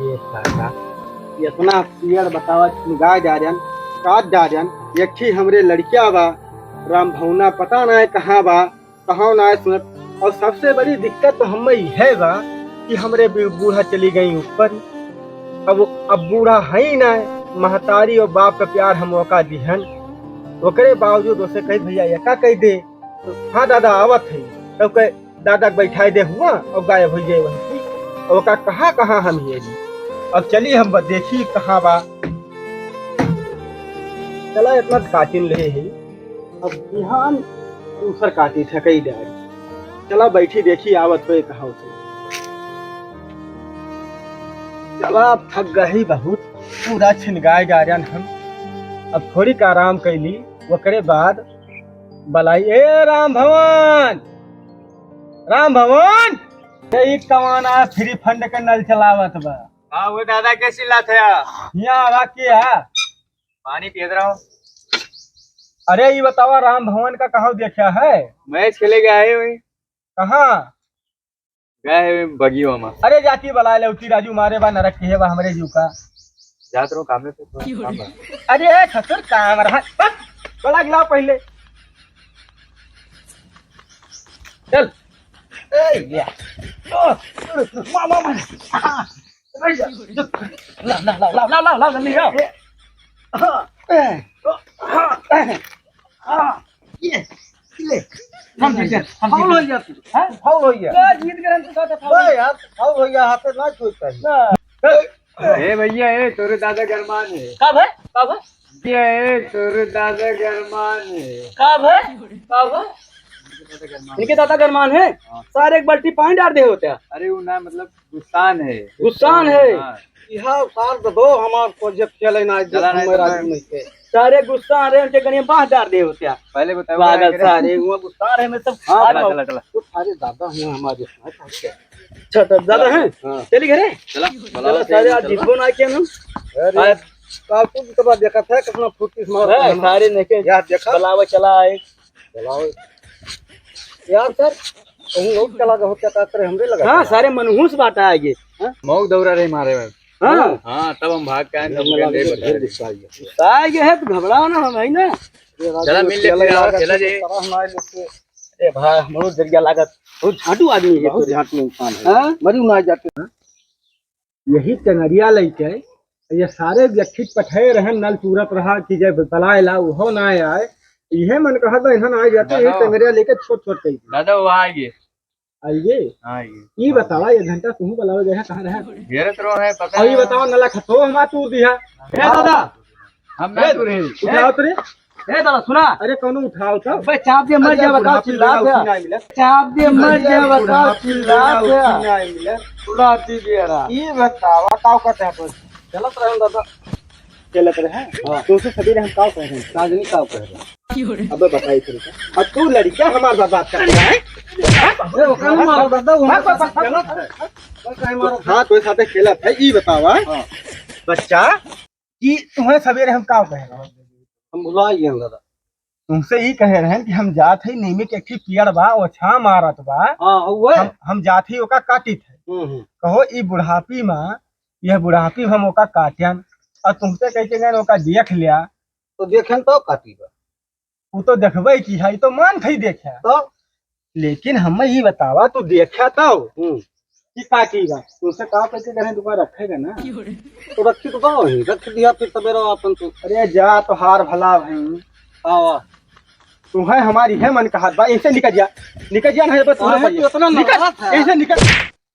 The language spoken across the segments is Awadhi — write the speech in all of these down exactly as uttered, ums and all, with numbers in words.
ये काका, इतना पियर बतावा, गाय डारन, काट डारन, यखी हमरे लड़किया बा, राम भवना पता ना है कहाँ बा, कहाँ ना है सुनत। और सबसे बड़ी दिक्कत तो हमें यह बा कि हमरे बी-, बूढ़ा चली गई ऊपर। अब, अब बूढ़ा है ही ना, महतारी और बाप का प्यार हम ओका दिहन, ओकरे बावजूद उसे कही, "भैया, एका कह दे।" तो, "हाँ दादा, आवत है।" तब कहे, दादा के बैठाए दे हुआ और गायब हो जाए वहीं से। और ओका कहाँ, कहाँ हम ये जी। अब चली हम ब-, देखी कहाँ बा। चला इतना काटिन ले है। अब बिहान दूसर काटी ठकई डारी। चला बैठी देखी आवत होए कहाँ से। चला अब थक गई बहुत, पूरा छिनगाए गारन हम। अब थोड़ी का आराम कैली, ओकरे बाद बलाई, "ए राम भवन, राम भवन, ए ई कवाना फ्री फंड के नल चलावत बा?" हाँ, वो दादा कैसी लात है? यहाँ आवा के है? पानी पियत रहो। अरे, ई बतावा, राम भवन का कहाँ देखा है? मैच खेले गए है वही। कहाँ? गए है बगियो में। अरे, जाती बला ले, उठी राजू, मारे बा नरक के है बा हमरे जीव का। जात रहो कामे पे, थोड़ा काम बा। अरे, ए, ससुर काम रहा। बस, बला गिलाओ पहले। चल। ए, या। ओ, मा, मा, मा। ला, ला, ला, जल्दी आओ। हाँ, हाँ, ये, ले। हम जीते, हम foul जीते। हो गया तू। हाँ? Foul हो गया। का जीत गए हम तो कहते foul। नहीं यार, foul हो गया, हाथे ना छूटता है। ना। ए भैया, ए, तोरे दादा गरमान है। कब है? कब है? ये, ए, तोरे दादा गरमान है। कब है? कब है? इनके दादा गरमान है? हाँ। सारे एक बाल्टी पानी डाल दे होते हैं। अरे, वो ना, मतलब, गुस्सान है। गुस्सान है? हाँ। यह उतार दे दो, हमार को जब खेले ना, जब चला नहीं हमें तो राजू मैं नहीं थे। सारे गुस्सान रहे, उनके गनिया बांस डाल दे होते हैं। पहले बताओ, पागल क्या करे? सारे, वो गुस्सान रहे, मैं सब हाँ, हाथ चला, में चला, चला। तो सारे दादा हैं हमारे, हाँ, क्या? अच्छा, तो दादा हैं? हाँ। चली घरे? चला, चला, बुलाओ, सारे चला, आज चला। जीतबो ना किया ना। अरे, आज काल तू तो बात देखा था, कितना फुर्ती से मार है, रहा है। सारे लेके यार, देखा? बुलावे चला आए। बुलावे। यार सर, कहूँ लोग चला गए हो, क्या कहते रहे, हमरे लगा हाँ, था। सारे मनहूस बात आ गए। हाँ? मौक दौरा रहे मारे में। हाँ। हाँ, तब हम भाग के आए, तब हमने लगा गए, ढेर बताया। गुस्सा आ गया। गुस्सा आ गया है, तो घबराओ ना, हम है ना। ये राजू चला, मिल ले, खेला फिर आओ, लगा खेला तो जाए। तरह ना आए लोग के। ए भाई, हमरो जरिया लागत। बहुत झांटू आदमी है बहुत तो। झांटू इंसान है। हाँ? मरी ना जाते हैं। यही टंगरिया लइके ये सारे व्यक्ति पठे रहन, नल चूरत रहा कि जय बलाए ला, उहो ना आए। इहे मन कहत बा, इन्हन आ जाते, यही दादा। टंगरिया लेके छोट छोट कही। दादा, वो आ गए। आइए। हाँ, ये। ई बतावा, ये घंटा तुहू बुलावे गए हैं, कहाँ रहे? घेरत रहो है, पता और ये नहीं। बतावा, नला खतो हमार तू दिया। ए दादा, हम ना ए, तू रहे। उठाओ तो रे। ए दादा, सुना। अरे, कौनो उठाओ तो। अबे, चाप दे, मर अरे, जा, बताओ, बुढ़ापी चिल्ला बेरा दे। उठी ना मिलत। चाप दे, मर अरे, जा, बताओ, बुढ़ापी चिल्ला बेरा दे। उठी ना मिलत। बुढ़ापी बेरा। ये बतावा, का कहते हैं तो? चलत रहे दादा। चलत रहे? हाँ। तो उसे सवेरे हम का कह रहे हैं? चांदनी का कह रहे हैं? अबे बताई फिर का। अब तू लड़कियां हमार बर्बाद कर रहा है। अरे, ओकरा मारो दादा, वो हमारे साथ खेलत है। ओकरा मारो। हाँ, तो साथे खेलत है, ई बतावा। हाँ। बच्चा, कि तुम्हें सवेरे हम का कहे रहे? हम भुला गए हैं दादा। तुमसे ई कहे रहे कि हम जात है, नीमे के एक ठे पियर बा, ओछा मारत बा। हाँ, वो है। हम, हम जात है, ओका काटित है। हम्म, हम्म। कहो, ई बुढ़ापी मा, यह बुढ़ापी हम ओका काट्यान, और तुमसे कह के गए ओका देख लिया। तो देखें तो काटी बा। वो तो देखबे की है, तो मान थई देखे। तो? लेकिन हमें ई बतावा, तू देखे तो हम्म। कि का की बा? तुमसे का पैसे देने दुकान रखेगा ना? तो रखी तो बा वहीं, रख दिया फिर तबेरा अपन तो। अरे जा, तो हार भला भाई। आवा। तुम्हें हमारी है मन कहत बा, ऐसे निकल जा। निकल जा, नहीं बस तुम्हें काहे बस तू इतना निकल, नाराज है? ऐसे निकल।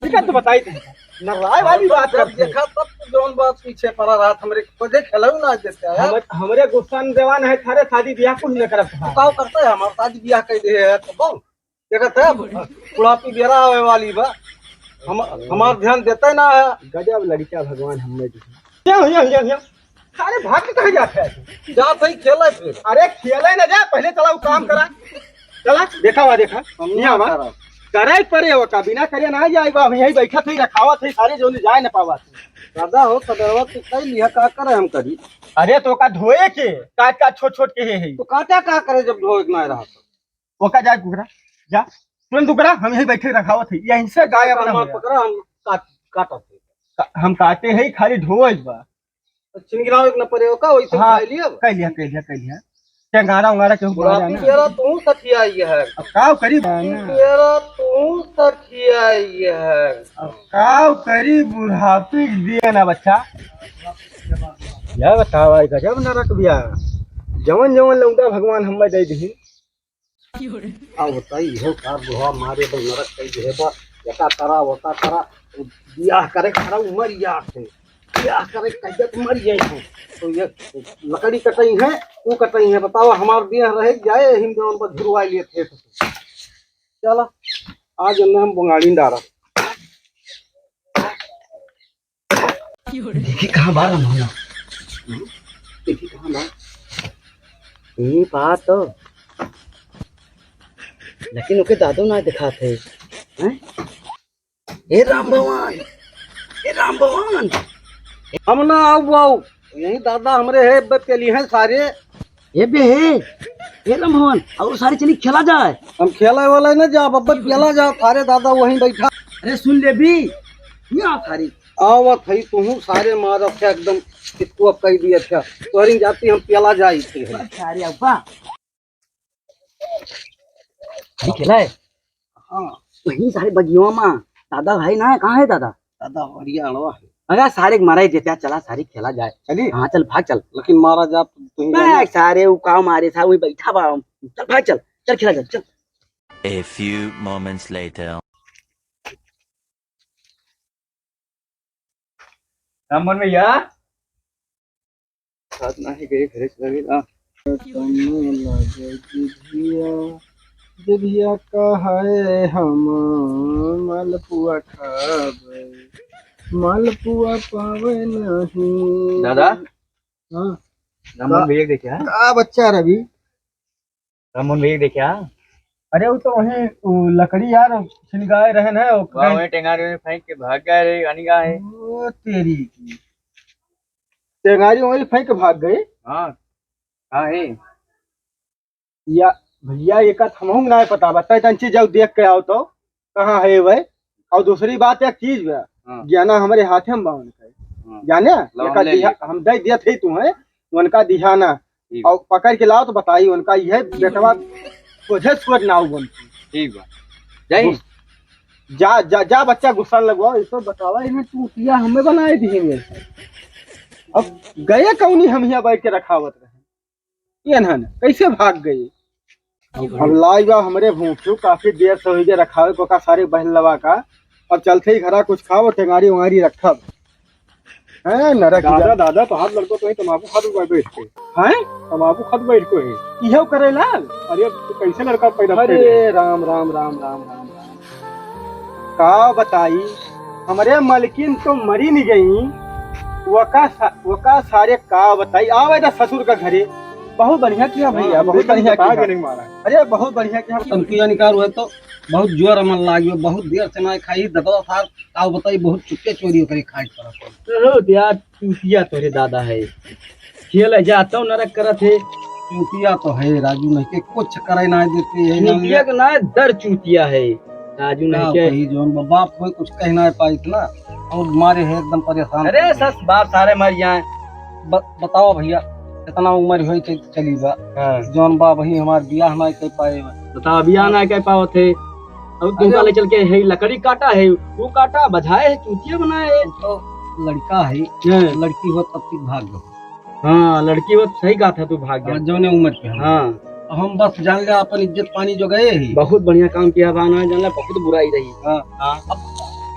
ठीक है, तो बताई थे। नरवाए वाली बात जब करते हैं। देखा तब तो जौन बात पीछे पड़ा रहा, हमरे को दे खेलऊ ना देते हैं। हम, हमरे गुस्सा में देवान है, थारे शादी ब्याह कुछ न करत तो है। का करते हैं, हमार शादी ब्याह कर दे है तो बोल। देखत है, बुढ़ापी बेरा आवे वाली बा। हम, हमार ध्यान देते ना है। गजब लड़का भगवान हमें दी। क्या हो, क्या हो, क्या हो? सारे भाग के कहाँ जाते हैं? जात है खेले फिर। अरे खेले ना जा, पहले चला वो काम करा। चला, देखा हुआ देखा। हम यहाँ ना हुआ। करा। करे परे हो का, बिना करे ना जाए बा, हम यहीं बैठा थे, रखावा थे, सारे जोन जाए ना पावा थे। दादा हो, सदरवा तू कई लिहा, का करे हम करी? अरे तो का धोए के, काट काट छोट छोट के है, है। तो काटा का करे जब धोए के ना रहा तो? ओका जा कुकरा, जा, तुरंत कुकरा, हम यहीं बैठे रखावा थे, यहीं से गाय अपना मार होया। पकड़ा, हम काट, काटा थे। हम काटे है, खाली ढोवत बा। तो छिन गिराओ एक न परे हो का, वैसे हाँ, खाई लिया। कह लिया, कह लिया, कह लिया। टेंगारा उंगारा केहू बुढ़ापी बुढ़ापी ना। मेरा तू सठियाई है। अब का करी? मेरा तू सठियाई है। अब का करी, बुढ़ापी के दिया ना बच्चा। यह बतावा, ई गजब नरक बिया। जवन जवन लौंडा भगवान हमें दे दिही। आ बताई, इहो का बुढ़वा मारे बा, नरक कई दिहे बा, एका तरा, ओका तरा, बियाह करे के खड़ा उमर यार थे, बियाह करे के कहिया तो मर जाए थे। तो ये लकड़ी कटई है, वो कटई है, बताओ, हमार बियाह रहे जाए, हिम जवन बा झुरवा लिए थे। चला, आज इन्हें हम बंगाली डारा। देखी कहाँ बा रमहुआ? हम्म? देखी कहाँ बा? यहीं बा तो। लेकिन ओके दादो ना दिखात है। हैं? हे राम भगवान, हे राम भगवान। हम ना आऊ, आऊ। यहीं दादा हमरे है, बे पेली हैं सारे। ए बे हे, ए राम भगवान, और सारे चली खेला जाए। हम खेला वाला ना जा, बब्बा पेला जा, सारे दादा वहीं बैठा। अरे सुन ले भी, ये आ सारे। आवत है तुहूँ सारे मारत है एकदम, कितकुआ कह दिया था। तोहरी जाती हम पेला जाई थे। सारे अब्बा। अरे खेला है? हाँ। वहीं सारे बगियों में। दादा भाई ना है, कहाँ है दादा? दादा हरिया अड़वा है। अरे सारे के मारा ही देते हैं, चला सारे खेला जाए। चली? हाँ चल भाग चल। लेकिन मारा जा तू ही बे, जाना। सारे वो काव मारे था, वही बैठा बा। चल भाग चल, चल खेला जाए, चल। A few moments later. राममोहन भैया। साथ नाही गए घरे चला गए ना। तन्ने लागे जिभिया, जिभिया कहे हम मालपुआ खाबे, मालपुआ पावे नहीं। दादा? हाँ। राममोहन भैया के देखा? का बच्चा रवि? राममोहन भैया के देखा? अरे, वो तो वहीं, वो लकड़ी यार, छिन गाए रहन है, वो वाह, कहीं वहीं टेंगारी में फेंक के भाग गए रे, अनिगा है। ओ, तेरी की। टेंगारी वहीं फेंक के भाग गए? हाँ, कहाँ है? या, भैया, ये का हमहूँ ना पता बा, तै तंची जाओ देख के आओ तो। कहाँ है वह? और दूसरी बात एक चीज बा, हाँ। गहना हमरे हाथे में बा उनका। हाँ। जाने? लाओ, एका हम ले दिहा-, लिए। हम दे दिया थे तुम्हें, उनका दिहा ना। ठीक। और पकड़ के लाओ तो बताई उनका, यह बेटवा सोझे सोझ नाव बनती। ठीक बा। जाई? गुस-, जा, जा, जा बच्चा गुस्सा लगवाओ, ये तो बतावा, इन्हें चूतिया हमें बनाए दिए में। अब गए कौनी हम यहाँ बैठ के रखावत रहे। ये ना, ना, कैसे भाग गए? अब लाई बा हमरे भूखियो, काफी देर से होइगे रखावे को का सारे बहन लवा का। अब चलते ही घरा कुछ खाओ, टेंगारी उंगारी रखब। हैं, नरक दादा, जा। दादा, तो हाथ लड़को तो ही तमाकू खात बैठ के। हैं? तमाकू खात बैठ को ही। इहो करे लाल? अरे, तू कैसे लड़का पैदा अरे, करे? राम, राम, राम, राम, राम, राम। का बताई, हमरे मलकिन तो मरी नहीं गई, वका सा-, वका सारे का बताई, आवे दा ससुर का घरे। बहुत बढ़िया किया भैया, हाँ, बहुत बढ़िया किया। अरे, बहुत बढ़िया किया। तमकिया निकार हुए तो बहुत जोर अमल लागियो, बहुत देर से ना खाई, ददवा सार, का बताई, बहुत चुपके चोरी करे खाए पड़ा। चलो यार, चूतिया तोरे दादा है। खेल है, जा, तौ नरक करत है। चूतिया तो है, राजू नहीं के कुछ करे ना देते है, ना चूतिया के ना दर चूतिया है, राजू नहीं का के। कही, जौन बा-, बाप कोई कुछ कह ना पाई इतना, और मारे है एकदम परेशान अरे कर दिए। सस, बाप सारे मर जाए। ब-, बताओ भैया, इतना उम्र होई तो चली बा। हाँ। जौन बा वही हमार बियाह ना कर पाए बा। बताओ, बियाह ना कर पावत है। अब तुमका अरे ले चल के है लकड़ी काटा है, वो काटा, बजाए है, चूतिया बनाए है। तो लड़का है, हाँ। लड़की हो तब तक भाग गो। हाँ, लड़की हो, सही कहा था तू, भाग गया। हाँ, जौने उम्र के हम। हाँ। हम बस जान ले अपन इज्जत पानी जो गए ही। बहुत बढ़िया काम किया बा, ना जान ले, बहुत बुराई रही। हाँ। हाँ। अब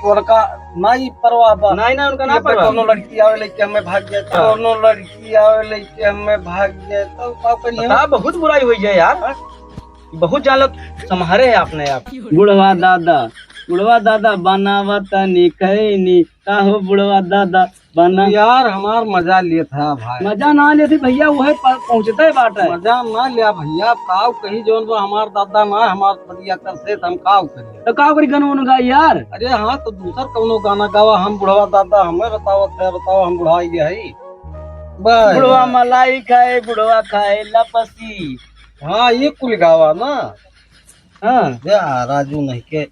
उनका ना ही परवाह बा। नहीं, ना, उनका ना ये परवाह। कोनो लड़की आवे लेके हमें भाग जाए, हाँ। कोनो लड़की आवे लेके हमें भाग जाए, तो का करिए? बता, बहुत बुराई हुई है यार। हाँ? बहुत जान लो, संभारे है अपने आप। बुढ़वा दादा, बुढ़वा दादा बनावा तनी खैनी, का हो बुढ़वा दादा बना। यार, हमार मजा लेत है भाई। मजा ना लेती भैया, वह प-, पहुँचते बाटे। मजा ना लिया भैया, काव कहीं जौन वो हमार दादा ना, हमार पतिया कर से, हम काव करिए। तो काव करी गाना उन्होंने गाई यार? अरे हाँ, तो दूसर कौनो गाना गावा, हम बुढ़वा दादा, हमें बतावत है, बताओ, हम बुढ़ा गया है। बस। बुढ़वा मलाई खाए, बुढ़वा खाए लपसी। हाँ, ये कुल गावा ना। हाँ। या राजू नहीं के।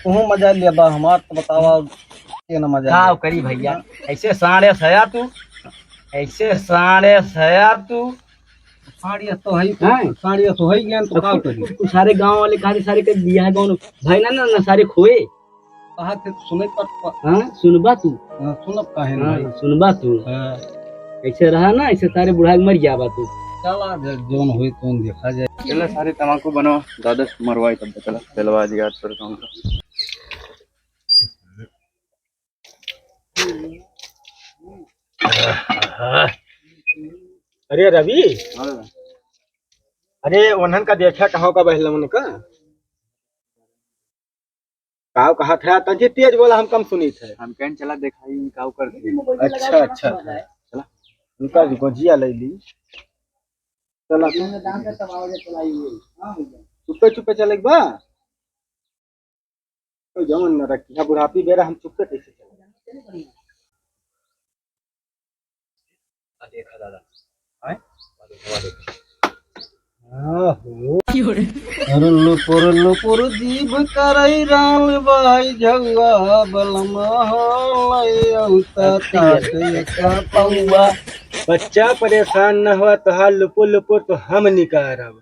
तुहूँ मजा लेबा हमार, तो बतावा, के ना मजा का लेबा? करी भइया, ऐसे साँड़े सया तू, ऐसे साँड़े सया तू। साँड़े तो है ही, हैं? साँड़े तो है ही, तो तो का कु-, करी? कु-, सारे गाँव वाले कहा सारे के बियाह गाँव भाई ना, ना, ना, सारे खोए। कहा थे सुने पर प- हाँ, सुनबा तू। हाँ, सुनब काहे ना हाँ, भाई? सुनबा तू। हाँ। ऐसे रहा ना, ऐसे सारे बुढ़ा के मर जाबा तू। चला, ज-, जौन होई तौन देखा जाए। चला सारे तमाकू बनवा, दादा मरवाई तब चला, चलवा दिया आज पर कौन का। अरे रवि, हाँ। अरे ओन्हन का देखा कहाँ का बहलमन का? काव कहा था, तंजी तेज बोला, हम कम सुनी थे। हम कहें चला देखाई, काव कर दी। अच्छा, अच्छा, अच्छा। चला। उनका भी गोजिया ले ली। चला। चुप्पे चुप्पे चले बा। तो जवन न रखी है बुढ़ापी बेरा, हम चुप्पे कैसे चले? आ देखा दादा। हैं? आ देखा, आ देखा। आहो। अरे लुपुर लुपुर जीभ करई राल बाई झौआ बलमा हो लई औता काट एका पौआ। बच्चा परेशान न हुआ, तोहार लुपुर लुपुर तो हम निकारब।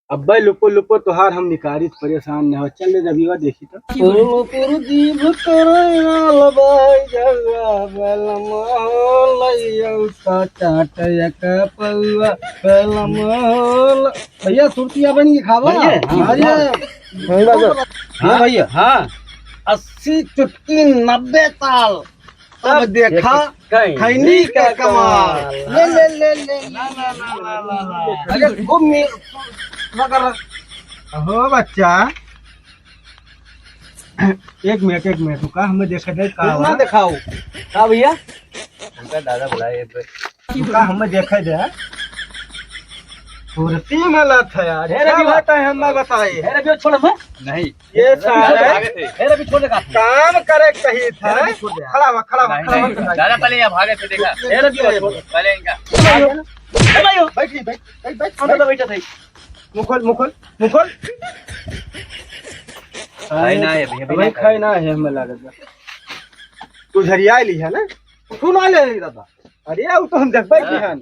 अब्बे लुपुर लुपुर तोहार हम निकारित, परेशान न हो। चल ले रविवा देखी तो। लुपुर जीभ करे आल बाई जौआ, बलम हो लइयौ त चाट एक पौआ, बलम हो ल-, भइया सुरतिया बन के खावा। भइया, हाँ, अरे, हाँ। हाँ, भइया। हाँ। अस्सी चुटकी नब्बे ताल। तब तब देखा देखा खैनी खैनी का का कमाल। कमाल। ले, ले, ले, ले, ना, ना, ना, ना, ना, ना। अरे, खूब मी-, मगर हो बच्चा। एक मिनट, एक मिनट, रुका, हमें देखे दे, का तू ना हुआ? दिखाओ। का भइया? हमका दादा बुलाए एक बेर। रुका, हमें देखे दे। फुर्ती में लत है यार। हे रवि, क्या बात है, हमें बताइए। हे रवि, छोड़ हमें। नहीं। ये सारे भागे थे। हे रवि, छोड़ दे का। काम करे कही था। हे रवि, छोड़ दे। खड़ा हुआ, खड़ा हुआ, नहीं, खड़ा हुआ, नहीं। खड़ा हुआ। दादा पहले यहाँ भागे थे, देखा। हे रवि, छोड़। पहले इनका। हे भाई, बैठ, बैठ, बैठ, बैठ, हम तो बैठ। बैठे थे। मुखल, मुखल, मुखल। खाए ना है भैया, भाई, खाए ना है, हमें लागत बा। तू झरिया ली है ना? तू ना ले ली दादा। अरे, वो तो हम देखबे की हाँ। हन।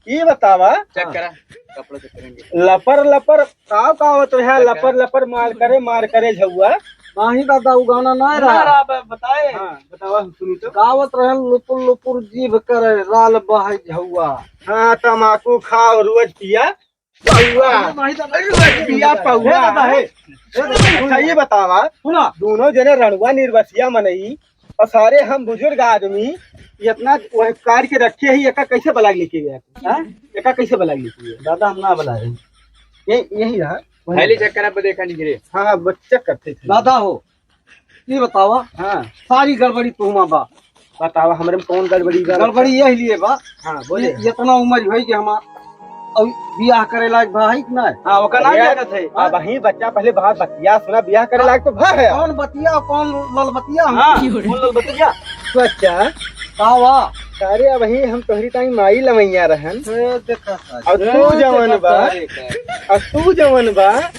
ई बतावा। चेक करा, कपड़ा चेक करेंगे। लपर लपर, का, का होत रहा? चेक करा। लपर लपर मार करे, मार करे झौआ। नाही दादा, उ गाना ना ना रहा। रहा, ब-, बताए। हाँ, बतावा, हम सुनी तो। का होत रहे, लुपुर लुपुर जीभ करे, लाल बहे झौआ। हाँ, तमाकू खाओ, रोज पिया पौआ। नाही दादा, नाही दादा। पिया पौआ। हे दादा, हे। अच्छा, ये बतावा, सुना। दोनों जने रणुआ निर्बसिया मनई, और सारे हम बुजुर्ग आदमी इतना वह काट के रखे ही, एका कैसे बलाग लेके गया? हाँ? एका कैसे बलाग लेके गया? दादा, हम ना बलाए। ये, यही रहा। वही पहले रहा। चेक करा, पर देखा नहीं गिरे। हाँ, हाँ, बस चेक करते थे। दादा हो, ये बतावा। हाँ। सारी गड़बड़ी तुहमा बा। बतावा, हमरे में कौन गड़बड़ी बा? गड़बड़ी यही लिए बा। हाँ, बोले। ये, इतना उम्र होई कि हमार अब बियाह करे लायक भा है कि ना? हाँ, ओकर ना अरे, लागत है। अब वही बच्चा पहले बात बतिया सुना, बियाह करे लायक तो भा है। कौन बतिया, कौन ललबतिया हम? हाँ, कौन ललबतिया? तो अच्छा। का हुआ? अरे, अब वही हम तोहरी ताई माई लमैया रहन। ए, देखा था। अब ए, तू जवन देखा बा, था, देखा। अब तू जवन बा,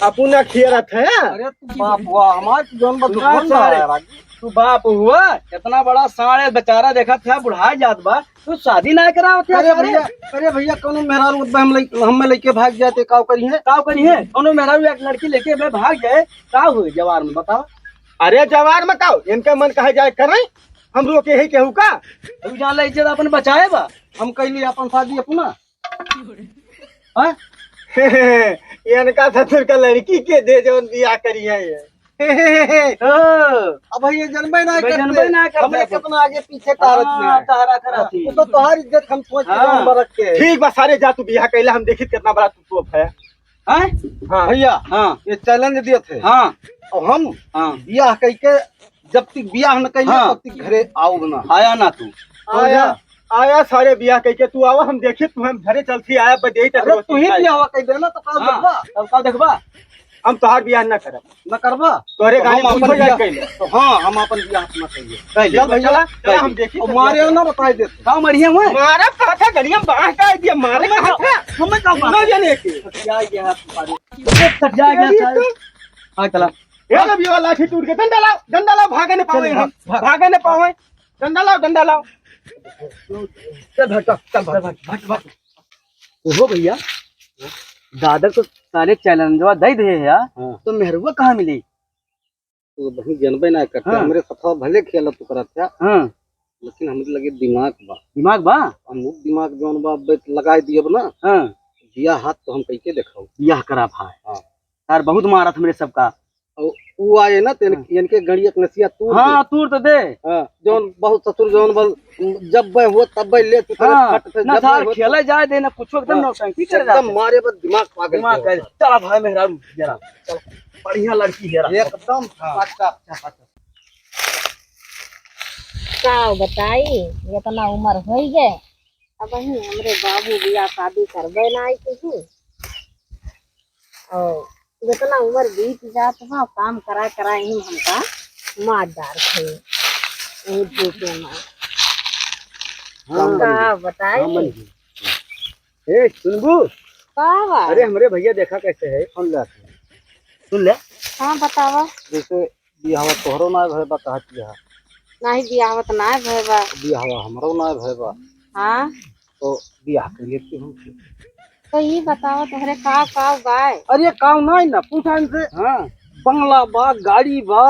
अपना खियरत है। अरे, तू बाप हुआ, हमार तो जौन बा, ना दुश्मन बा सारे। यार। तू बाप हुआ, इतना बड़ा साढ़ है, बेचारा देखा था, बुढ़ा जात बा, तू शादी ना करावत है अरे सारे। भैया, अरे भैया, कौनो मेहरारू उतना हम लइ-, हमें लेके भाग जाते, काव करी है? काव करी है? कौनो मेहरारू एक लड़की लेके बे भाग जाए, का होई जवार में, बताओ? अरे जवार में काव, इनके मन कहे जाए करे, हम रोके ही केहू का? तू जान ले, इज्जत अपन बचाए बा। हम कैली अपन शादी अपना। हाँ? इनका ससुर का लड़की के दे जौन बियाह करी है ये। हाँ। अब ये जनबे ना भाई, करते। जनबे ना करते। हमरे कितना आगे पीछे तारत हाँ, में। तारा करत ही। वो तो तोहार इज्जत हम सोच के हाँ। हम बरत के। ठीक बा, सारे जा तू बियाह कैला, हम देखी कितना बड़ा तू तोप है। हैं? हाँ। भैया, हाँ। ये challenge दिए थे। हाँ। और हम हाँ। बियाह कइके जब तक बियाह न कइले, हाँ। तब तक घरे आओ ना। आया ना तू। आया, आया सारे बियाह कइके तू आवा, हम देखी तू हम घरे चलती आया, बस यही तक अरे रोटी तू ही खाए। बियाह कइ देना तो का हाँ, देखबा? तब का देखबा? हम तोहार बियाह ना करब। ना करबा? तोहरे तो गाड़ी हम में अपन उठो जाए बियाह, कैले। तो हाँ, हम अपन बियाह अपना कइले। कइले। चल भैया, चला, चला, हम देखी और तो मारे बियाह ना बताए देते। का मरिया हुए? मारा कहा था, गड़िया में बाहर का दिया, मारे हमें कहा का, था। हमें का सुनो बात? जने के। तो क्या ये हाथ मारे? सट जाएगा अरे सारे। तो। हाँ, चला। ए, अब ये लाठी टूट गया। डंडा लाओ, डंडा लाओ, भागे न पावे चल, हम। भाग, भाग। भागे न पावे। डंडा लाओ, डंडा लाओ। चल, भाग, चल, चल, भाग, भाग, भाग। ओहो भैया, दादा तो सारे चैलेंजवा दे दे है यार। हाँ। तो मेहरुआ कहाँ मिली? तू बहिन जनबे ना करते, हाँ। हमरे सथवा भले खेलत तू करत है, हाँ। लेकिन हमरे लगे दिमाग बा। दिमाग बा? हम उ दिमाग जौन बा, अब लगाए दियब ना, हाँ। जिया हाथ तो हम कइके देखाऊ। यह करा भाई। हाँ। यार बहुत मारत हमरे सबका। और उ आए ना, तेन, हाँ। इनके गड़िया के नसिया तूर हाँ, दे। तूर तो दे। हाँ, जौन बहुत ससुर जौन बल, जब बे हो तब बे ले तू हाँ, फट से ना जब सार बे हो खेले जाए दे, ना कुछो, एकदम हाँ। नौटंकी करे एकदम जाते। मारे बस दिमाग पागल दिमाग के कर, होता। चला भाई मेहरारू, जरा, चल, बढ़िया लड़की है, एकदम हाँ। पक्का, पक्का। का बताई, इतना उम्र होइ गए, अब ही हमरे बाबू बियाह शादी करबे ना आई कुछ। और जितना उम्र बीत जात बा, काम करा करा ही हमका मार डार थे। यही धूपे में। हाँ, का मन जी। बताई? हाँ, मन जी। ए, सुनबू? का बा? अरे, हमरे भैया देखा कैसे है, सुन ले। सुन ले। हाँ, बतावा। जैसे बियाहवा तोहरो ना भय बा, कहत बियाह। नाही, बियाहवा त ना भय बा। बियाहवा हमरो ना भय बा। हाँ। तो बियाह कर लेती हूँ। तो ये बताओ, तोहरे काव काव बाय? अरे, काव ना है ना, पूछा इनसे। हाँ। बंगला बा, गाड़ी बा,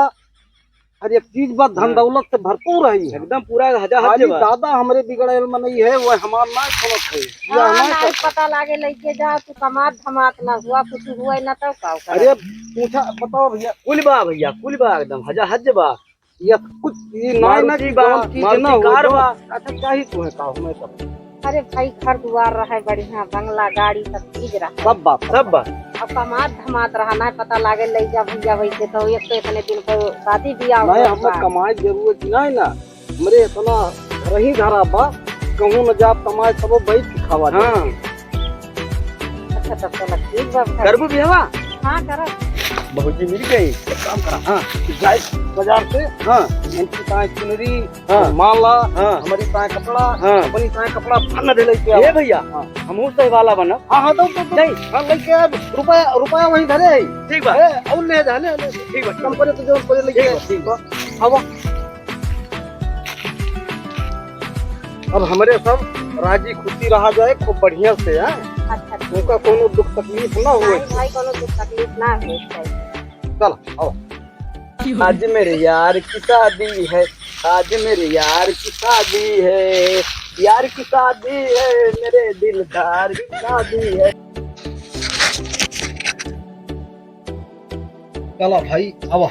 हर एक चीज बा, धन हाँ। दौलत से भरपूर है। एकदम पूरा हजा हज खाली बा। दादा हमरे बिगड़ेल में नहीं है, वो हमार ना सुनत है। बियाह हाँ, ना नहीं करत। पता लागे लइके जा, तू कमात धमात ना हुआ, कुछ हुआ ना तो काव करे। अरे, पूछा, बताओ भैया। कुल बा भैया, कुल बा, एकदम हजा हज बा। या कुछ ये ना, ना मारुति कि बा, जौन चीज मारुति ना हो, कार जौन बा। अच्छा, चाही तुम्हें का हो, मैं सब। अरे भाई, घर दुआर रहे बढ़िया, बंगला, गाड़ी, सब चीज रहे। सब बात, सब बात। अब कमात धमात रहा, ना पता लागे, ले जा भैया, वैसे तो एक तो इतने दिन पर शादी बियाह नहीं, हुआ हमको बा। कमाई जरूरत नहीं ना, हमरे इतना घर ही धरा बा, कहूँ न जाब कमाए, तबो बैठ के खावा जाए। हाँ। अच्छा, तब तो ठीक बा भाई। करबू बियाहवा? हाँ, करब। भौजी मिल गई। एक काम करा, हाँ, जाए बाजार से, हाँ। इनकी ताए चुनरी, हाँ। माला, हाँ। हमारी ताए कपड़ा, हाँ। अपनी ताए कपड़ा फन दे लेके आओ। ए भैया, हाँ। हमहू सही वाला बनब। हाँ, हाँ, तो, तो, तो, नहीं। हाँ, लेके आ, रुपया, रुपया वहीं धरे है। ठीक बा। ए, और ले जा, ले, ले। ठीक बा, ठीक बा। कम करे तो जो पड़े लेके ठीक बा, ठीक बा। अब अब हमरे सब राजी खुशी रहा जाए खूब बढ़िया से, हैं? अच्छा, ठीक उनका बा। कोनो दुख तकलीफ ना होए। नहीं भाई, कोनो दुख तकलीफ ना होए चाहिए। चल, आओ। आज मेरे यार की शादी है, आज मेरे यार की शादी है, यार की शादी है, मेरे दिलदार की शादी है। चला भाई, आवा,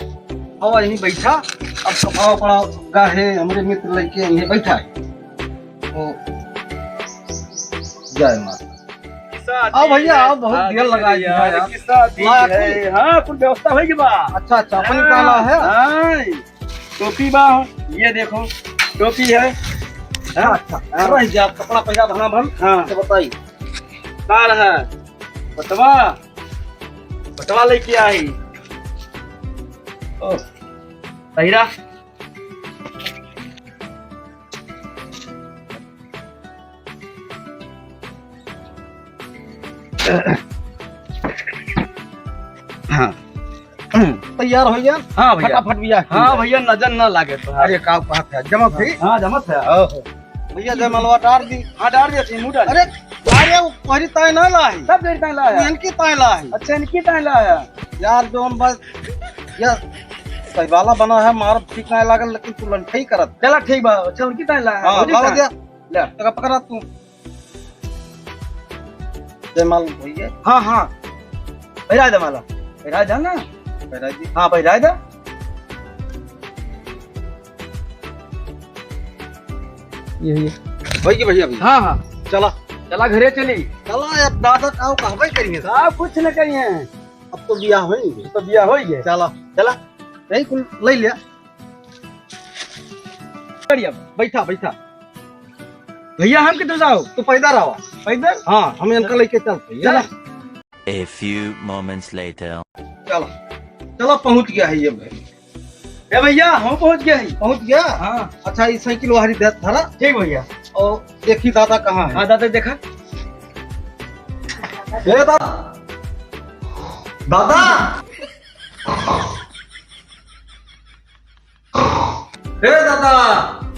आवा, यहीं बैठा। अब कपड़ा उपड़ा का है, हमरे मित्र लइके यहीं बैठा है। ओ, जय माता। आओ भैया, आओ, बहुत देर लगा दिया यार। हाँ, कुल व्यवस्था होइ गई बा। अच्छा, अच्छा, अपनी हाँ, काला है? हाँ, टोपी बा, ये देखो, टोपी है। अच्छा, हाँ? अच्छा, हाँ। रह जा, कपड़ा पहिरा धना भन, हाँ। तो बताई। का रहा? बटवा, बटवा लेके आई। ओ, पहिरा। हाँ। तैयार हो गया? हाँ भैया। फटाफट भैया। हाँ भैया, नजर ना लागे तो। अरे, का बात है, जमत है? हाँ, जमत है। ओहो। भैया, जयमालवा डार दी। हाँ, डार दिया, मुँह डार। अरे, अरे, वो पहरी ताय ना ला है। सब पहरी ताय ला है। इनकी ताय ला है। अच्छा, इनकी ताय ला है। यार, जौन बस, यार, सही वाला बना है, मार ठीक ना लागल, लेकिन तू लंठई करत। चला, ठीक बा, अच्छा, उनकी ताय ला है। हाँ, भौजी लाओ ताय। दिया। ले। तका पकड़ा तू। जयमाल भैया। हाँ, हाँ। पहिरा दे माला। पहिरा दे ना। पहिरा दी। हाँ, पहिरा दे। यही। भैया, भैया, भैया। हाँ, हाँ। चला। चला, घरे चली। चला, अब दादा का कहबे करिए। का कुछ न करिए। अब तो बियाह होई। तो बियाह होई है। चला। चला। यही कुल ले लिया। बढ़िया, बैठा, बैठा। भैया, हम किधर जाओ? तू पैदल आवा। पैदल? हाँ, हम इनका लेके चलते हैं। चला। A few moments later। चला, चला, पहुँच गया है ये भाई। ए भैया, हम पहुँच गया है। पहुँच गया? हाँ। अच्छा, ये साइकिल वहारी दे धरा। ठीक भैया। और देखी दादा कहाँ है? हाँ, दादा देखा। ए दादा, दादा, ए दादा,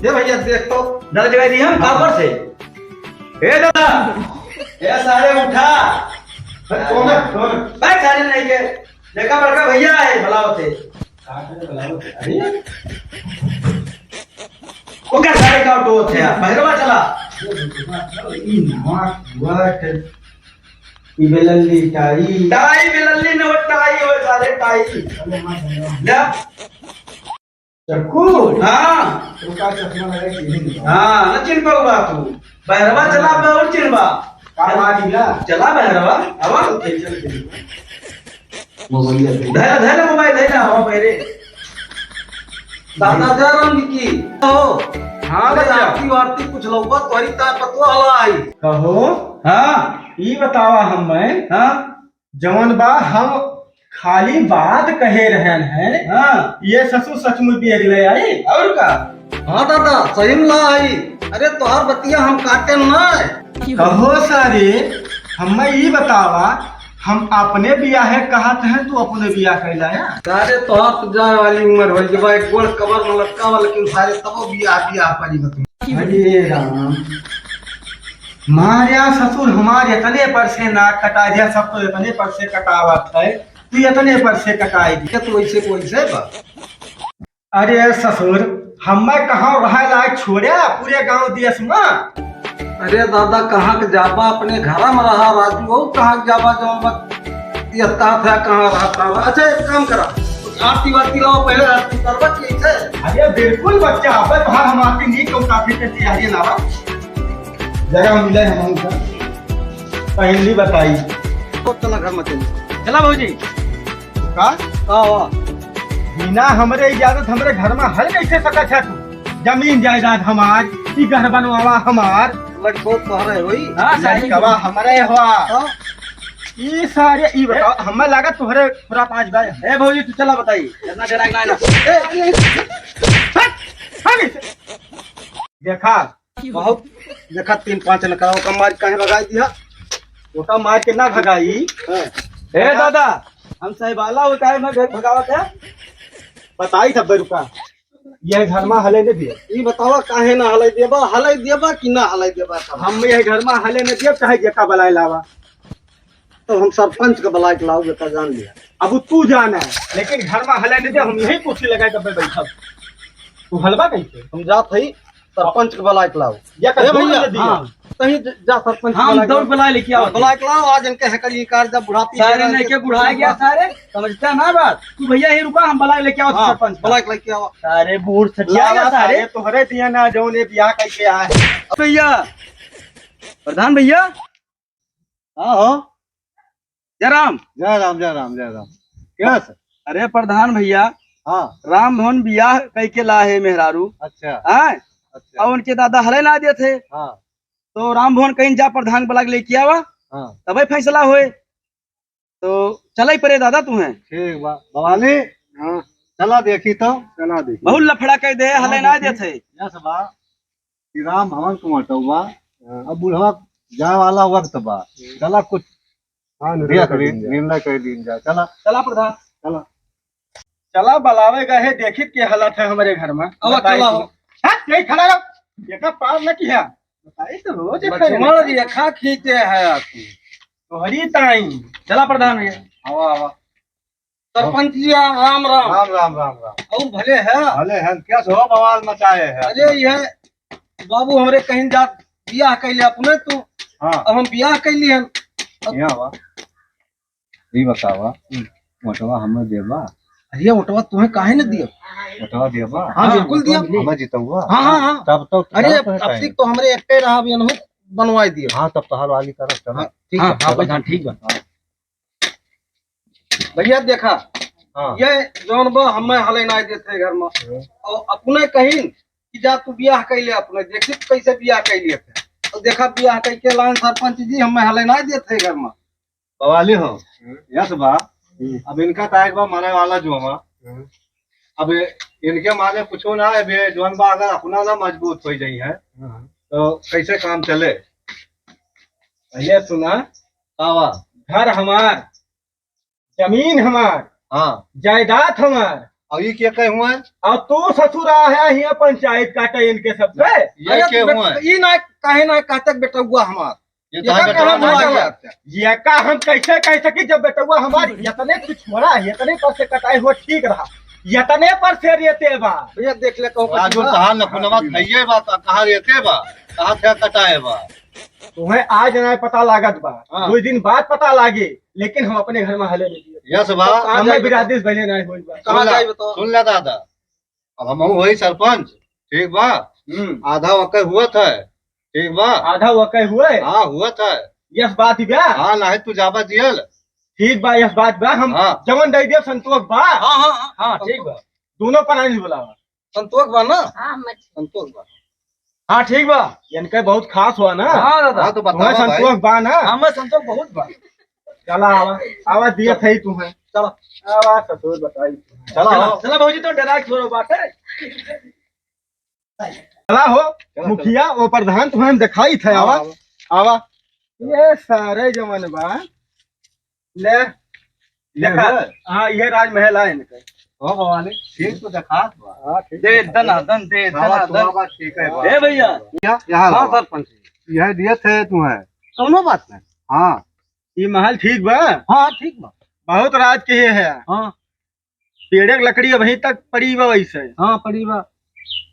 ए भैया, देख तो, दादा जगह दी हम काबर से। ए दादा, ए सारे उठा। अरे कौन है? कौन है? भाई सारे नहीं के, देखा बड़का भैया है, भला होते। कहाँ से भला होते? अरे, वो क्या सारे का तो होते हैं, बहरवा चला। ई नाक, वट, ई बेलल्ली, टाई। टाई बेलल्ली न हो, टाई हो, सारे टाई। अरे माँ, ले। चक्कू? हाँ। रुका, चश्मा लगा के नहीं दिखा। हाँ, न चिन्ह पाऊ बा तू। बहरवा चला बा और चिन्ह बा। का बात है? चला बहरवा, आवा। चल, चल, चल। मोबाइल ले। धैला, धैला मोबाइल, धैला, आवा पहले। दादा जयराम जी की। हो। हाँ, अरे, भैया। आरती वारती कुछ लौका, तोहरी तार पतवा हला आई। कहो। हाँ। ई बतावा हमें। हाँ। जवन बा हम खाली बात कहे रहन हैं। हाँ। ये ससुर सचमुच बियरी ले आई। और का? हाँ दादा, सही में ला आई। अरे तोहार बतिया हम काटे ना। कहो सारे, हमें ई बतावा, हम अपने बियाहे कहत हैं, तू अपने बियाह कैला है? सारे तोहार तो जाए वाली उम्र हो गई भाई, गोड़ कबर में लटकावा, लेकिन सारे तबो बियाह, बियाह परी बतू। अरे राम, माया ससुर हमार इतने पर से नाक कटा दिया, सब तो इतने पर से कटावत है, तू इतने पर से कटाई दिया, तो वैसे को वैसे बा। अरे ससुर, हमें कहाँ रहे लायक छोड़े पूरे गांव देश में? अरे दादा, कहाँ के जाबा, अपने घर में रहा राजू, हो कहाँ के जाबा, जौन बा ये कहत है कहाँ रहता है। अच्छा, एक काम करा, कुछ आरती वारती लाओ, पहले आरती करवा चाहिए थे। अरे बिल्कुल बच्चा, अब बाहर हम आरती नहीं कहूँ, काफी के तैयारी ना बा। जगह मिले हम हमका, पहली बताई। तो चला घर में चली। चला भौजी। का? का हुआ? बिना हमरे इजाजत हमरे घर में हल कैसे सकत है तू? जमीन जायदाद हमार, ई घर बनवावा हमार। लड़को तोहरे होई। हाँ, सही। लड़कवा हमरे हुआ। हाँ। ई सारे, ई बताओ, हमें लागत तोहरे खुरापात बा। ए भौजी, तू चला बताई। इतना डरा के ना, ना। ए, ए, हट, हट। देखा, बहुत देखा, तीन पाँच न कराओ, ओका मार काहे भगाई दिया? ओका मार के ना भगाई। हाँ। ए दादा, हम साहिबाला हो काहे ना घर भगावत है? बताई सब रुका। यह घर में हले नहीं दिया। ई बतावा काहे ना हले देबा, हले देबा कि ना हले देबा तब? हम यह घर में हले नहीं दिया, चाहे जेका बलाए लावा। तो हम सरपंच का बलाए के लाओ, जेका जान लिया। अब तू जाना है, लेकिन घर में हले नहीं दिया, हम यही कुर्सी लगाए तब बैठब। तू हलवा कैसे? हम जात हई सरपंच का बलाए के लाओ। या का ए दौड़ भैया, न दिया। हाँ। कहीं ज-, जा सरपंच हम बलाए के दौड़ लाओ। बलाए लेके आओ। हाँ, बलाए के लाओ, आज इनके हेकली कार जब बुढ़ापी सारे है, लेके बुढ़ा गया सारे, समझता ना बात। तू भैया ही रुका, हम बलाए लेके आओ हाँ, सरपंच का। बलाए के लेके आओ। सारे बूढ़ सठिया गया लावा सारे। सारे तोहरे दिया ना, जौन ये बियाह कैसे आए। भैया, प्रधान भैया। हाँ हो। जय राम। जय राम, जय राम, जय राम। क्या सर? अरे प्रधान भैया, हाँ। राम भवन बियाह कई के ला है मेहरारू। अच्छा। हाँ? अच्छा। और उनके दादा हले ना देत है। हाँ। तो राम भवन कहीं जा प्रधान बला के लेके आवा, हाँ। तबे फैसला होए। तो चले परे दादा तू है। ठीक बा। भवानी, हाँ। चला देखी तो। चला देखी। बहुत लफड़ा कह दे, हाँ, हले ना देखी। देत है। यस बा। कि राम भवन के मटौबा, हाँ। अब बुढ़वा जाए वाला वक्त बा। हम्म। चला कुछ हाँ, निर्णय देख कर ली, दीन जाए। निर्णय कर दीन जाए। चला। चला प्रधान। चला। चला बलावे गए है, देखी के हालत है हमारे घर में। अब बताई अकेला तू। हो। हट, यही खड़ा रहो। देखा पार न किया। बताई तो रोज लक्ष्मण रेखा खींचे है आपकी। तोहरी ताई। चला प्रधान भैया। आवा, आवा। सरपंच जी, राम राम। राम, राम, राम, राम। और भले है? भले है, क्या सो बवाल मचाए है? अरे, यह बाबू हमरे कहीं जात बियाह कैले अपने तू। हाँ। अब हम बियाह कैली हन। यहाँ बा। ई बतावा, हम्म। वोटवा हमें देबा? अरे, वोटवा तुम्हें काहे न दिया? वोटवा देबा? हाँ, हाँ, बिल्कुल दिया। हमें जितौबा? हाँ, हाँ, हाँ। तब तो, अरे, तब तो अब तक तो हमरे एक रहा, अब इनहू बनवाई दिया। हाँ, तब तोहार वाली करब, चलो। हाँ, ठीक हाँ, बा, हाँ, चलो। प्रधान, ठीक बा। हाँ। भैया देखा, हाँ। ये जौन बा हमें हले ना देते घर में। हम्म। और अपने कहीं कि जा तू बियाह कैले अपने, देखी तू कैसे बियाह कैले थे। और देखा बियाह कैके लान सरपंच जी हमें हले ना देते घर में। बवाली हो, हम्म। यस बा, हम्म। अब इनका ताए बा मरे वाला जो हमा। हम्म। अब इनके माने कुछो ना, अब ये जौन बा अगर अपना ना मजबूत हो जाई है, हम्म। तो कैसे काम चले? भैया सुना, आवा। घर हमार, जमीन हमार, हाँ। जायदाद हमार, और ये क्या कहे हुए हैं? और तू ससुर आ है यहाँ पंचायत काटे इनके सबसे। ये अरे क्या तो हुआ है? ई ना कहे ना कहते बेटउआ हमार। ये ये तो का है बेटउआ कहत हमार। हुआ है? ये का हम कैसे कह सकी जब बेटउआ हमार इतने पिछुआड़ा है, इतने पर से कटाई हुआ ठीक रहा, इतने पर से रेते बा। भैया देख ले कहूँ आज जो कहाँ नखुनवा खाइए बा, कहाँ रेते बा, कहाँ से कटाए बा। तुम्हें आज ना पता लागत बा, हाँ। दो दिन बाद पता लागे, लेकिन हम अपने घर में हले नहीं दिए। यस बा। तो कहाँ हमें जाए बिरादरी से बने नहीं होई बा। कहाँ सुन ला, जाए बताओ? सुन ला दादा, अब हम वही सरपंच, ठीक बा? हम्म। आधा वके हुआ था, ठीक बा? आधा वके हुए? हाँ, हुआ था। यस बात ही बा? हाँ, नहीं तू जाबा जेल। ठीक बा, यस बात बा, हम हाँ। जवन दे दियो संतोष बा। हाँ, हाँ, हाँ। हाँ, ठीक बा। दोनों प्राणी बुलावा। संतोष बा ना? हाँ, हम संतोष बा। हाँ, ठीक बा। इनके बहुत खास हुआ ना? हाँ, दादा। हाँ, तो तुम्हें बतावा भाई। संतोष बा ना? हाँ, मैं संतोष बहुत बा। चला, आवा, आवा, दिया था ही तुम्हें। चलो। आवा, ससुर बताई तुम्हें। चला, चला, भौजी, तो डरा छोड़ो बात है। चला हो, चला, मुखिया, चला। वो प्रधान तुम्हें हम दिखाई थे, हाँ, आवा, आवा। आवा। ये सारे जमन बा, ले, ये देखा? है। हाँ, ये राजमहल है इनका। हो भवानी, ठीक तो देखात बा। हाँ, ठीक दे देखात दना बा। दन, दे हाँ, दना तो दन। बात ठीक है, ए भैया। यहाँ, यहाँ हाँ, लावा। सरपंच। यह दिए थे तुम्हें। कौनो बात नहीं। हाँ। ये महल ठीक बा? हाँ, ठीक बा। बहुत राज के है। हाँ। पेड़े के लकड़ी अभी तक पड़ी बा वैसे। हाँ, पड़ी बा।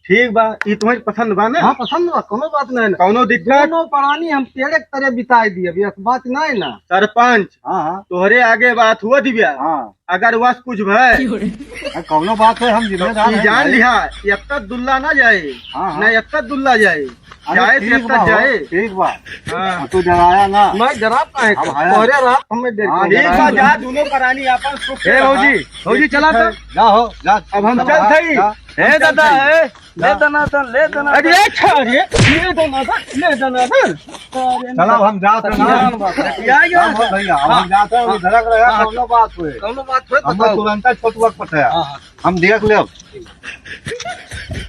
ठीक बा, ई तुम्हें पसंद बा ना? हाँ, पसंद बा, कौनो बात नहीं ना। कौनो दिक्कत? दोनों प्राणी हम पेड़े के तरे बिताए दिए, अभी बात नहीं ना। सरपंच, हाँ, हाँ। तोहरे आगे बात हुआ दिव्या। हाँ। अगर वस कुछ भय, अरे, कौनो बात है, हम जिम्मेदार ई हैं जान भाई। लिहा, यत्ता दुल्ला ना जाए, हाँ, हाँ। ना यत्ता दुल्ला जाए। अरे जाए ठीक देवता बा हो, जाए। ठीक बा। हाँ। तू डराया ना। मैं डरात काहे अब को? है। तोहरे रात हमें डर हाँ, के ठीक बा, डराया। जा दोनों प्राणी आपन सुख से ए, रहा। भौजी, भौजी, चला तो। जा हो, जा। अब हम चल हाँ, थई। जा। ए दादा, ए, ले जा। दना दन, ले दना अरे, दन। अच्छा, अरे, ले दना दन, ले दना दन। चला, अब हम जात हैं ना। या, या। हम भैया, अब हम हाँ। जात हैं, हाँ। इधर रहा, हाँ। कौनो बात हुए। कौनो बात हुए, हम बताओ। तुरंत छोटुआ के पठाया। हाँ, हाँ। हम देख लेब।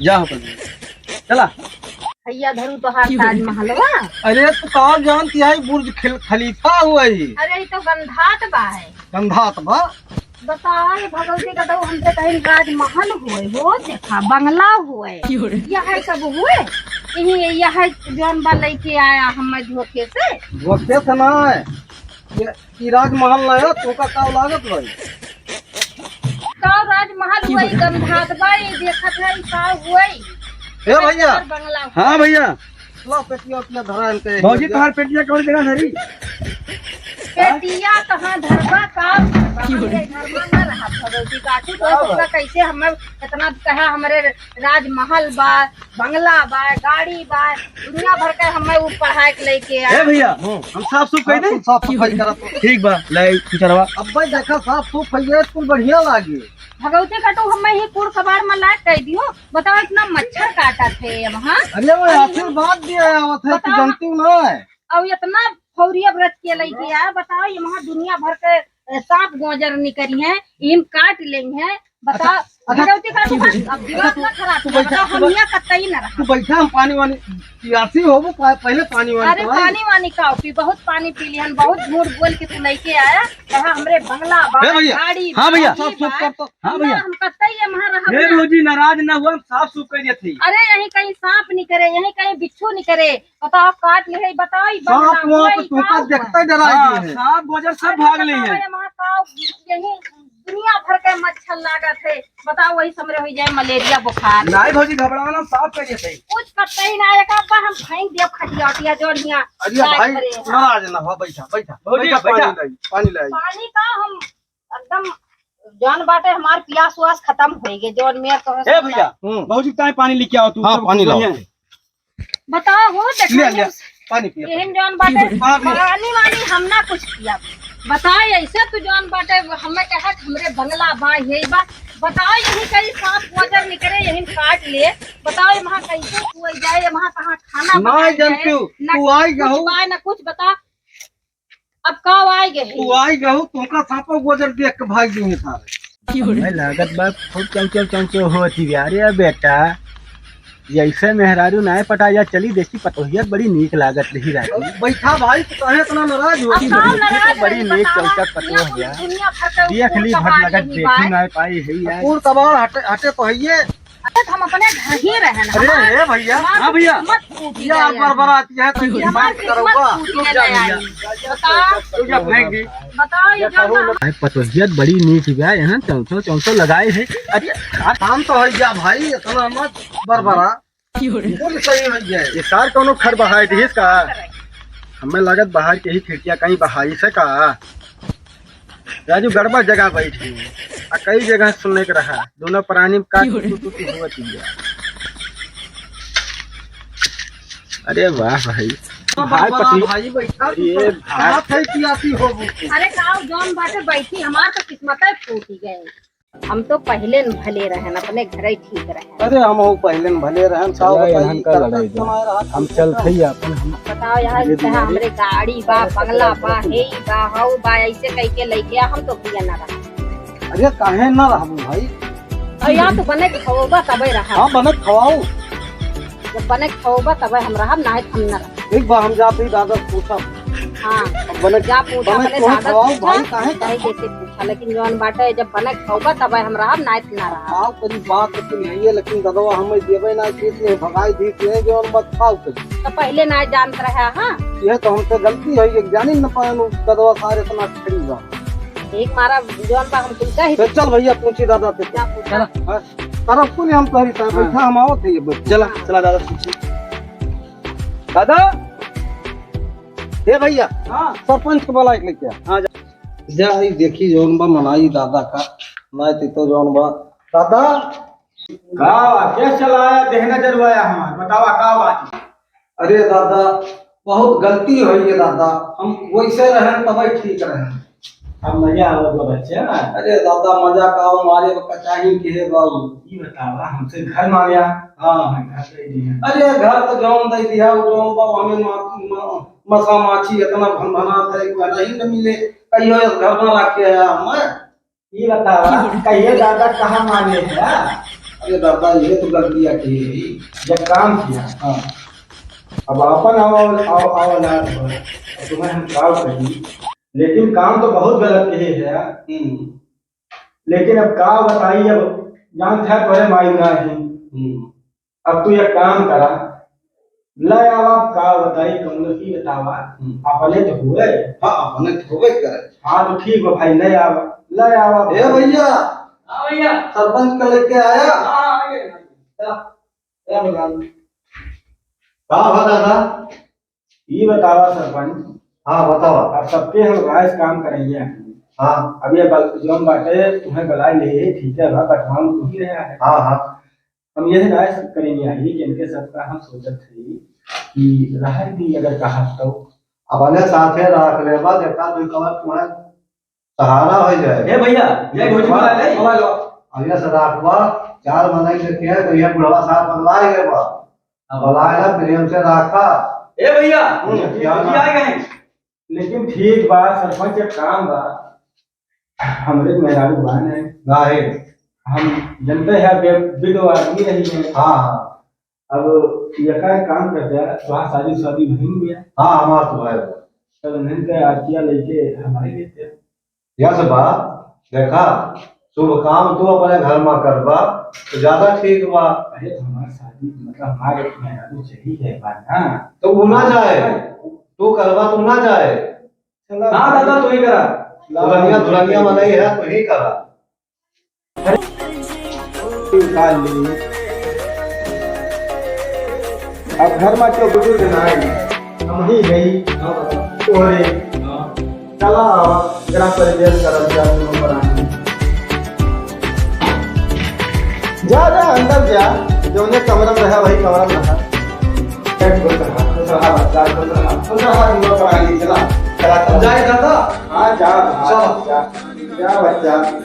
जा हो पहले। चला। भैया धरू तोहार ताजमहलवा। अरे तू का जानती है बुर्ज खिल-, खलीफा हुआ ही। अरे ई तो गंधात बा है। गंधात बा? बताओ ये भगवती का तो हमसे कहीं राजमहल हुए, वो देखा बंगला हुए। क्यों रे? यह सब हुए। यही यह जौन बा लेके आया हम धोखे से। धोखे से ना है। ये ई राजमहल ना है, तोका का लागत भाई? का राजमहल हुई, गंधात बा, ई देखत है, ई का हुई? ए भैया। बंगला हुई। हाँ भैया। ला पेटिया उटिया धरा इनके। भौजी, तोहार पेटिया कौन जगह धरी? पेटिया कहाँ धरबा, का धरबा? हमरे घर में ना रहा, भगवती का, तू तो तोका कैसे हमें इतना कहा, हमरे राजमहल बा, बंगला बा, गाड़ी बा, दुनिया भर के हमें ऊ पढ़ाए के लेके आ। ए भैया, हम्म। हम साफ सूफ कह हाँ, दे। तू साफ सफाई करत हो। ठीक बा, ले, तू चलवा। अब भाई देखा, साफ सूफ है, ये कुल बढ़िया लागे। भगवती का तो हमें ही कूड़ कबाड़ में लायक कह दियो। बताओ, इतना मच्छर काटा थे वहाँ। अरे वो अरे आशीर्वाद दिया है, वो थे, तू बताओ। जानती हूँ ना है। अब इतना फौरिया व्रत के लेके आ, बताओ, ये वहाँ दुनिया भर के, ए, सांप गोजर निकरी हैं, इम काट लेंगे, बताओ, अच्छा, भगवती का अच्छा, तू, अब दिमाग ना खराब तू कर, बैठा, बताओ, तू हम बैठ-, यहाँ कतई ना रहा। तू बैठा, हम पानी वानी, पियासी हो वो, पा-, पहले पानी वानी अरे पिला। पानी वानी का पी, बहुत पानी पी लिहन, बहुत झूठ बोल के तू लेके आया, कहा हमरे बंगला बा, ए भैया, गाड़ी हाँ बा, भैया, गाड़ी साफ सूफ बा, कर तो, हाँ ना भैया। हम कतई ये वहाँ रहा ए भैया। भौजी, नाराज ना हुआ, हम साफ सूफ कर देते हैं। अरे यहीं कहीं सांप निकरे, यहीं कहीं बिच्छू निकरे, बताओ काट ले, बताओ ई सांप बंगला वाप हुआ, ई तुमका का हुआ? देखते डराई हाँ, गए हैं। सांप गोजर सब अरे भाग ले बताओ हैं। ये वहाँ का यहीं दुनिया भर के मच्छर लागत है, बताओ, वही समरे हो जाए मलेरिया बुखार। नहीं भौजी, घबराओ ना, साफ करिए सही। कुछ कतई ना, एक अब्बा हम फेंक दियो खटिया उटिया जोड़िया। अरे लाग भाई, पड़े हैं। नाराज ना हो, बैठा, बैठा, भौजी, बैठा, बैठा। पानी लाई, पानी लाई। पानी का हम एकदम जौन बाटे हमार पियास उआस खत्म होई गए, जौन मेर तो ए भैया, हम्म। भौजी ताई पानी लेके आओ तू, हाँ, सब पानी लाओ। बढ़िया है। बताओ हो, देखो ले, ले, पानी पिया, यही पानी। जौन बाटे, हाँ, पिया। पानी वानी हम ना कुछ पिया। बताओ, ऐसे तू जौन बाटे, हमें कहे कि हमरे बंगला बा, यही बा। बताओ, यही कहीं सांप गोजर निकरे, यही काट ले। बताओ, ये वहाँ कैसे सोई जाए, ये वहाँ कहाँ खाना ना बनाई जानती जाए, हूँ, ना तू आई कुछ जाओ। बा, ना कुछ बता। अब का आई गए? तू आई गहू, तुमका सांपो गोजर देख के भाग गई सारे। मैं लागत बा खूब चौ चौ चौ चौ होती बा। अरे बेटा, ये ऐसे मेहरारू नाय पटा या चली देखी पतोहिया बड़ी नीक लागत रही राजू। बैठा भाई, तू काहे इतना नाराज हो? अब का नाराज तो बड़ी रही, नीक बतावा। चौचक पतोह या। दुनिया भर के देख ली भर कबाड़ लगत नहीं देखी बाय। नाय पाई है यार। कूड़ कबाड़ हटे, हटे तो है ये। अरे तो हम अपने घर ही रहे ना। अरे हमार, हे भैया। हमार हाँ भैया। किस्मत फूटी या गया है। बरबराती है तो ये हमार बात किस्मत करूँगा। फूटी चुप जा गया भैया। है। बताओ। तू जा फेंक दी। बताओ ये जो ना। भाई पतोहिया बड़ी नीक बा, यहाँ चौंसो चौंसो लगाए है। अरे यार। काम तो है जा भाई, इतना मत बरबरा। क्यों रे? बोल सही हो जाए। ये सार कौनो खर बहाई दिहिस का? हमें लागत बाहर के ही खिड़किया कहीं बहाई से का? राजू गड़बड़ जगह बैठी है। आ कई जगह सुनने के रहा, दोनों प्राणी में का क्यों रे? टुटू टुटू हुआ चीज है। अरे वाह भाई। हाँ, भाई बाबा, पतली। भाई बैठा, अरे तू तो भाई। हाथ है कि आती हो वो। अरे का जौन बाटे बैठी, हमार तो किस्मत है फूटी गए। हम तो पहिले न भले रहन, अपने घरे ठीक रहन। अरे हम हो पहिले न भले रहन, साहब चला, बताइए, इन्हन का करता लड़ाई दो। समय रहा, हम ठीक चलत है। हई अपन, हम बताओ यार, धीरे धीरे। हमरे गाड़ी बा, बंगला बा, हे ई बा, हऊ बा, ऐसे कह के लइके हम तो पिया ना रहा। अरे काहे ना रहबू भाई? अरे यार, तू बने के खवोबा तबे रहा। हाँ, बने के खवाऊ। जब बने के खवोबा तबे हम रहब, नाहीं हम ना रहब। एक बार हम जाते ही दादा से पूछब। हाँ। अब बने, जा पूछा, बने अपने कौन दादा से खवाऊ पूछा, भाई, काहे का? चाहे जैसे पूछा, लेकिन जौन बाटे जब बने खौबा तब हम रहब, नाहीं ना रहब। आओ, तेरी बात तो सुन है, लेकिन ददवा हमें देवे ना, किस लिए भगाई दी, ये जौन बात खाओ करी। तो पहिले ना जानत रहे, हाँ? यह तो हमसे गलती है, ये जानी न पाए, ददवा सारे इतना खड़ी बा। एक मारा जौन बा हम तुमका ही तो चल भैया, पूछी दादा से। जा पूछा। हाँ, तरफ को नहीं हम तोहरी साथ हाँ। बैठा, हम आवत है ये बस। चला, चला दादा, पूछी। दादा, ए भैया, हाँ। सरपंच के बुला के लेके आ। हाँ, जा। जा, ई देखी जौन बा मनाई दादा का, नाहीं तो जौन बा। दादा। का बा? क्या चलाया देहना जरवाया हमार? बतावा का बात है? अरे दादा, बहुत गलती होई है दादा, हम वैसे रहन तबे ठीक रहन। अब मजा आवत बा बच्चा। अरे दादा, मजा का हो, मारे बा कचाही के है बाबू। ई बतावा, हमसे घर मांग्या। हाँ। हमें घर दे दिया। अरे घर तो जौन दे दिया, वो जौन बा, हमें मा-, मा-, मसा माछी इतना भनभनात है, वो नहीं न मिले, कहियो इस घर में रख के आया हमें। ई बतावा, कहिए दादा कहाँ माने है? अरे दादा, ये तो गलतियाँ की है। जब काम किया। हाँ। अब आपन आओ, आओ, आओ, औलाद हो। अब तुम्हें हम का कही? लेकिन काम तो बहुत गलत किए है। हम्म। लेकिन अब का बताई, अब जानत है तोरे माई ना है। हम्म। अब तू एक काम करा, ले आवा, का बताई, कौनो की बतावा, हम्म। अपने तो हुए। हाँ, अपने तो हुए करे। हाँ, तो ठीक बा भाई, ले आवा, ले आवा। ए भैया। हाँ भैया। सरपंच का लेके आया? हाँ, आ गए। चला, चला बुला लो। का हो दादा? ई बतावा सरपंच। हाँ, बतावा। अब सबके हम राय से काम करइया। हाँ। अब ये बल-, जौन बाटे, तुम्हें बुलाए ले, ठीक है, बा, बटवान तू ही रहा है। हाँ, हाँ। हम यह राय से करइया ही कि इनके सबका हम सोचत हई कि रहे दी अगर कहा तो। अपने साथे राख लेबा, देखा तू कवर तुम्हें सहारा हो जाए। ए भैया, ये भौजी बुला ले। अब ये से राखबा, चार मनई देखे हैं, तो ये बुढ़वा साथ बदलाए गए बा। अब बदलाए ना, प्रेम से राखा। ए भैया, हम्म, भौजी क्या आ गए। लेकिन ठीक बा, सरपंच एक काम बा, हमरे मेहरारू बा नहीं। नहीं। हम जनते हैं, बे-, विधवा आदमी रही है। हाँ, हाँ। अब ये का काम करते हैं, तोहार शादी, शादी भई गया। हाँ, हमार तो है। तब इन्हन के आरतिया लेके हमारे लेते हैं। यस बा, देखा, शुभ काम तू अपने घर में करबा, तो ज्यादा ठीक बा। अरे, हमार शादी, मतलब, हमारे मेहरारू चली गए बा ना। तो वो ना जाए, हाँ। तू करबा, तू ना जाए। चला। हाँ, दादा, तू ही करा। दुल्हनिया, दुल्हनिया मनई है, तू ही करा। निकाल ली। अब घर में क्यों बुजुर्ग ना आई? हम ही गई। तोहरे। चला आवा, एकरा पर बेल करब जा, दोनों प्राणी। जा, जा, अंदर जा, जौने कमरा में रहा, वही कमरा में रहा। खुश रहा, खुश रहा, बच्चा, खुश रहा, खुश रहा, दोनों प्राणी। चला, चला, चला। जाए दादा? हाँ, जा, चलो। जा, जा, बच्चा।